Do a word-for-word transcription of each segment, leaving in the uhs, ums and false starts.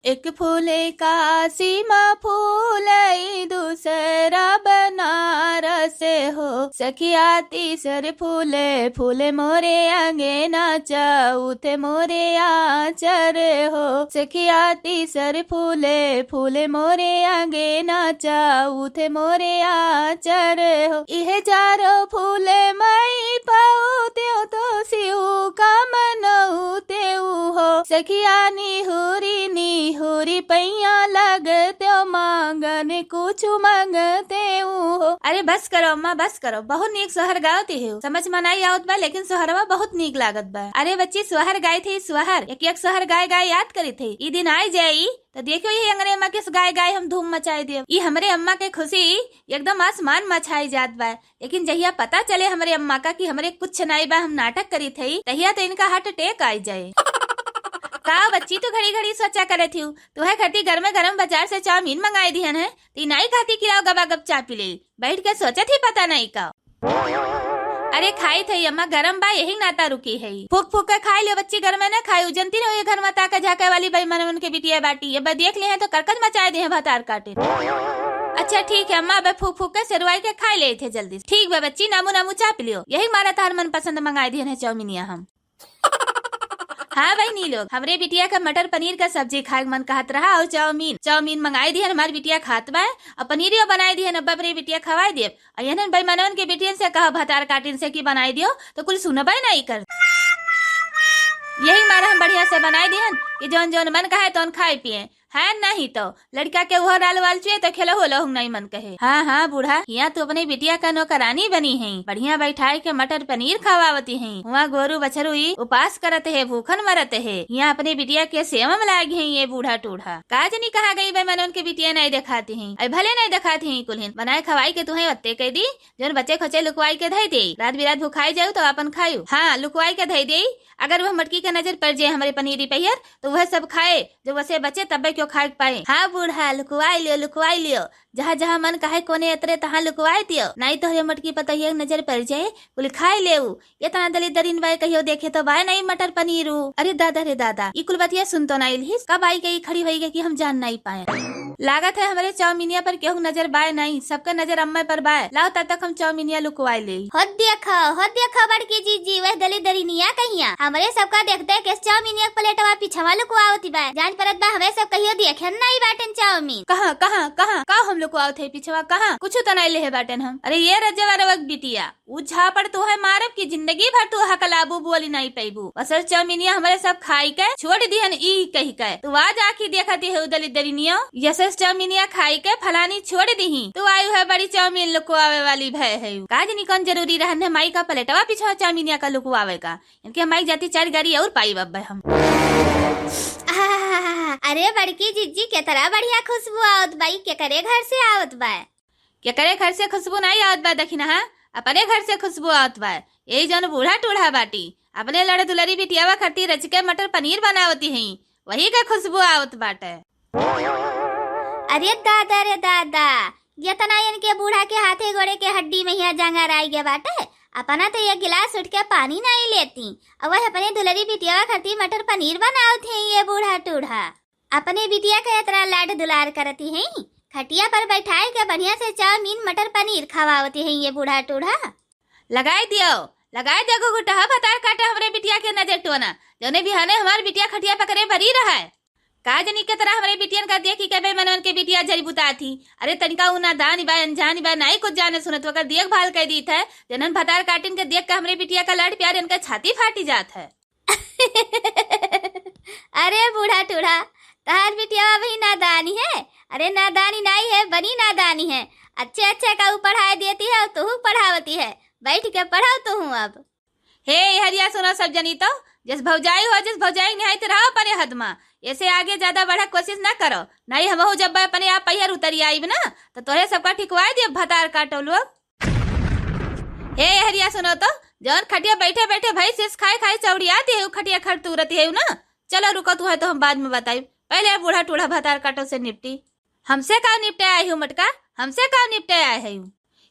एक फूले काशी मा फूले, दूसरा बनारस हो। सखिया तीसर फूले, फूले मोरे अंगना, चौथे मोरे आचर हो। सखिया तीसर फूले, फूले मोरे अंगना, चौथे मोरे आचर हो। इहे चारो फूले मई पाऊ, तेउ तो शिव का मनऊ तेउ हो। सखिया निहुरी निहुरी पैया लगतेउ, मांगन कुछ मांगतेउ हो। अरे बस करो अम्मा, बस करो, बहुत नीक सोहर गावती हो। समझ मा नाई आवत बा, लेकिन सोहरवा बहुत नीक लागत बा। अरे बच्ची, सोहर गाई थी, सोहर, एक एक सोहर गाय गाय याद करी थी। ई दिन आई जाई तो देखियो, यही अंगने अम्मा किस गाय गाय हम धूम मचाई देब। ई हमरे अम्मा के खुशी एकदम आसमान मा छाई जात बा। लेकिन जहिया पता चले हमरे अम्मा का कि हमरे कुछ नाई बा, हम नाटक करी थई, तहिया तो इनका हार्ट अटैक आई जाए। का बच्ची, तू घड़ी घड़ी सोचा करे थी, तुहे खाती गरमे गरम बाजार से चाउमीन मंगाई दिहन है, ती नाई कहती कि लाओ गबा गब चा पी ले, बैठ के सोचत ही पता नाई का। अरे खाई थई अम्मा, गरम बा, यही नाता रुकी है। फूक फूक के खाई लियो बच्ची, गरमे न खाई। जनती रहो ये घर मा ताके झाके वाली बेईमानवन के बिटिया बाटी, ये बा देख ले हैं तो करकज मचाए दे हैं भतार काटे। अच्छा ठीक है अम्मा, अब फूक फूक के सेरुआई के खाई ले थे जल्दी। ठीक बा बच्ची, नामू नामू चा पी लियो, यही मारा तार मन पसंद मंगाए दिहन है चाउमीनिया हम। हाँ बहिनी लोग, हमरे बिटिया के मटर पनीर का सब्जी खाए के मन कहत रहा और चाउमीन, चाउमीन मंगाई दिहन, हमार बिटिया खात बा और पनीरियो बनाई दिहन। अब हमरे बिटिया खवाई देब। और यहन बेईमानवन के बिटियन से कहा भतार काटिन से कि बनाई दियो तो कुल सुनबे नहीं कर। यही मारे हम बढ़िया से बनाई दिहन कि जौन जौन मन कहे तौन खाए पिए। है नहीं तो लड़का के उहो राल वाल चुए तो खेलो होलो हम नहीं मन कहे। हाँ हाँ बूढ़ा, यहाँ तू अपने बिटिया का नौकरानी बनी है, बढ़िया बैठाए के मटर पनीर खवावती है। वहाँ गोरू बछरू ई उपास करत है, भूखन मरत है, यहाँ अपने बिटिया के सेवा में लाग है ये बूढ़ा टूढ़ा। का जनी कहाँ गई बेईमानवन के बिटिया नहीं देखाती है। अरे भले नहीं देखाती है कुल्हिन, बनाए खवाई के तुहे ओत्ते कह दी, जौन बचे खोचे लुकवाई के धई दे, रात बिरात भुखाई जाऊ तो अपन खायू। हाँ लुकवाई के धई दे, अगर वह मटकी के नजर पड़ जाए हमरे पनीरी पहियर तो वह सब खाए, जो वसे बचे तब्बे क्यों खाए के पाए। हाँ बूढ़ा, लुकवाई लियो, लुकवाई लियो, जहाँ जहाँ मन कहे कोने अतरे तहाँ लुकवाए दियो, नाई तोहरे मटकी पतोहिया के नजर पड़ जाए, कुल खाए लेऊ। इतना दलित दरिन बाय कहियो देखे तो बाय नहीं मटर पनीरू। अरे दादा रे दादा, ई कुल बतिया सुन तो नाई लिहिस, कब आई के ई खड़ी होई गई कि हम जान नहीं पाए। लागत है हमरे चाउमीनिया पर केहू नजर बाय नहीं, सबके नजर अम्मे पर बाय। लाओ तब तक हम चाउमीनिया लुकवाए ले। हो देखो, हो देखो बड़की जीजी, वह दलित दरिनिया कहिया हमरे सबका देखते के चाउमीनिया के प्लेटवा पिछवा लुकवावती बा। जान परत बा हमें सब कहियो देखे नहीं बाटन चाउमीन। कहाँ कहाँ कहाँ का हम लुकवावत है पिछवा, कहाँ कुछ तो नहीं लेहे बाटन हम। अरे ये रजवा रवक बिटिया, उ झापड़ तोहे मारब कि जिंदगी भर तू हकलाबू बोली नहीं पैबू। असर चाउमीनिया हमरे सब खाई के छोड़ दिहन ई कही के। तू आज आखी देखती है उदली दरिनियो, यसस चाउमीनिया खाई के फलानी छोड़ दिही। तू आयु है बड़ी चाउमीन लुकवावे वाली भय है। का जनी कौन जरूरी रहन है माई का प्लेटवा पिछवा चाउमीनिया का लुकवावे का। इनके माई जाती चार गाड़ी और पाई बब्बे हम। आहा, अरे बड़की जिज्जी, केतरा बढ़िया खुशबू आवत बाई, केकरे घर से आवत बा? केकरे घर से खुशबू नाई आवत बा दखिनहा, अपने घर से खुशबू आवत बा। यही जौन बूढ़ा टूढ़ा बाटी, अपने लड़े दुलरी बिटियावा खातिर रच के मटर पनीर बनावती हैं, वही के खुशबू आवत बाटे। अरे दादा रे दादा, इतना इनके बूढ़ा के हाथे गोड़े के हड्डी में यहाँ जंगर आई गया बाटे। अपना तो ये गिलास उठ के पानी नहीं लेती, और वह अपने दुलरी बिटियावा खातिर मटर पनीर बनावत हैं ये बूढ़ा टूढ़ा। अपने बिटिया के इतना लाड दुलार करती हैं, खटिया पर बैठाए के बढ़िया से चाउमीन मटर पनीर खवावती हैं ये बूढ़ा टूढ़ा। लगाए दियो, लगाए दियो घुघुटहा भतार काटे हमरे बिटिया के नजर टोना, जौने बिहाने हमार बिटिया खटिया पकड़े बरी रहा है। का जनी के तरह हमरे बिटियन का देखी के बेमनवन के बिटिया जरी बुता थी। अरे तनिका उ नादानी बा, अनजानी बा, नाई कुछ जाने सुनत, ओकर देखभाल कर दीत है। जनन भतार काटिन के देख के हमरे बिटिया का लाड प्यार इनका छाती फाटी जात है। अरे बूढ़ा टूढ़ा, तहार बिटिया अभी नादानी है। अरे नादानी नाई है, बनी नादानी है। अच्छे अच्छे का ऊ पढ़ाए देती है, तोहू पढ़ावती है। बैठ के पढ़ाओ तोहू अब। हे हरिया, सुनो सब जनी तो, जस भौजाई हो, जस भौजाई निहाइत रहो अपने हद मा। ऐसे आगे ज्यादा बढ़े कोशिश ना करो, नहीं हमहू जब अपने आप पहियर उतरी आइब ना, तो तोहे सबका ठिकवाए दिए भतार काटो लोग। हे हरिया, सुनो तो, जौन खटिया बैठे बैठे भैंस इस खाए खाए चौड़ियाती है, उ खटिया खड़ तूरती है ना। चलो रुको, तू है तो हम बाद में बताई, पहले बूढ़ा टूढ़ा भतार काटो से निपटी। हमसे का निपटे आए हो मटका, हमसे का निपटे आए है?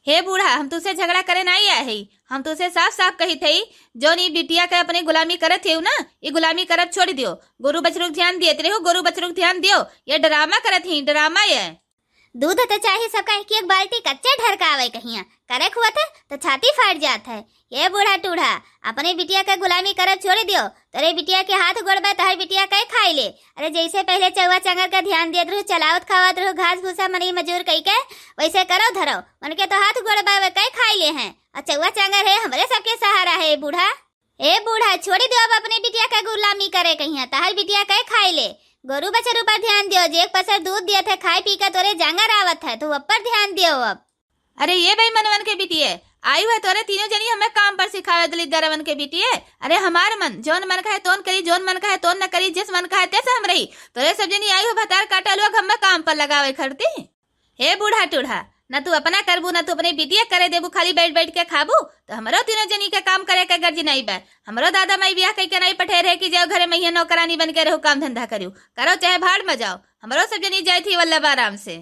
हे बूढ़ा, हम तुसे झगड़ा करे नाई आए हई, हम तुसे साफ साफ कहित हई, जौन ई बिटिया के अपनी गुलामी करत हई ना, ई गुलामी करब छोड़ दियो। गोरू बछरू के ध्यान दियत रहो, गोरू बछरू के ध्यान दियो। ये ड्रामा करत ही, ड्रामा ये। दूध तो चाही सबका एक एक बाल्टी कच्चे ढरकावे कहिया, करे खुआ थे तो छाती फाट जात है। ये बूढ़ा टूढ़ा, अपने बिटिया के गुलामी करब छोड़ दियो। तोरे बिटिया के हाथ गोड़ बा, तोहर बिटिया के खाई ले। अरे जैसे पहले चौवा चांगर का ध्यान देत रहू, चलावत खावत रहू, घास भूसा मनई मजूर कई के, वैसे करो धरो। मन के तो हाथ गोड़ बा, वे कई खाई ले हैं। और चौवा चांगर है, हमरे सबके सहारा है बूढ़ा। ए बूढ़ा, छोड़ी दियो अब अपने बिटिया के गुलामी करे कहिया, तोहर बिटिया के खाई ले। गोरू बछरू पर ध्यान दियो, जे एक पसर दूध दियत है, खाए पी के तोरे जांगर आवत है, तू अब पर ध्यान दियो अब। अरे ये बेईमनवन के बिटिये, आई हुए तोरे तीनों जनी हमें काम पर सिखावे दलित दरवन के बिटिये। अरे हमार मन, जौन मन कहे तोन करी, जौन मन कहे तोन न करी, जिस मन कहे तेसे हम रही। तोरे सब जनी आई हो भतार काटा लोग हमें काम पर लगावे खरती। हे बूढ़ा टूढ़ा, न तू अपना करबू, न तू अपने बिटिया करे देबू, खाली बैठ बैठ के खाबू, तो हमरो तीनों जनी के काम करे के गर्ज नहीं बा। हमरो दादा माई बियाह कई के नहीं पठे रहे कि जाओ घरे महिया नौकरानी बन के रहो, काम धंधा करियो, करो चाहे भाड़ में जाओ। हमरो सब जनी जाए थी वल्लभ आराम से।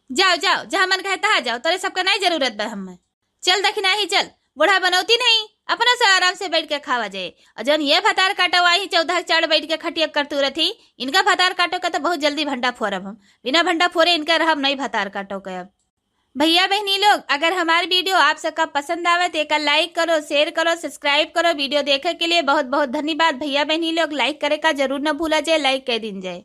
जाओ, जाओ, जहाँ मन कहे तहाँ जाओ, तोरे सबके नाई जरूरत बा हमें। चल दखिनाही चल, बूढ़ा बनौती नहीं, अपना से आराम से बैठ के खावा जाए। और जौन ये भतार काटो आई चौदह चाड़ बैठ के खटिया करतू रहती, इनका भतार काटो के तो बहुत जल्दी भंडा फोरब हम। बिना भंडा फोरे इनका रहब नहीं भतार काटो के अब। भैया बहनी लोग, अगर हमार video आप सबका पसंद आवे तो एका like करो, share करो, subscribe करो। Video देखे के लिए बहुत बहुत धन्यवाद। भैया बहनी लोग, like करे का जरूर न भूला जाए, like कर दीन जाए।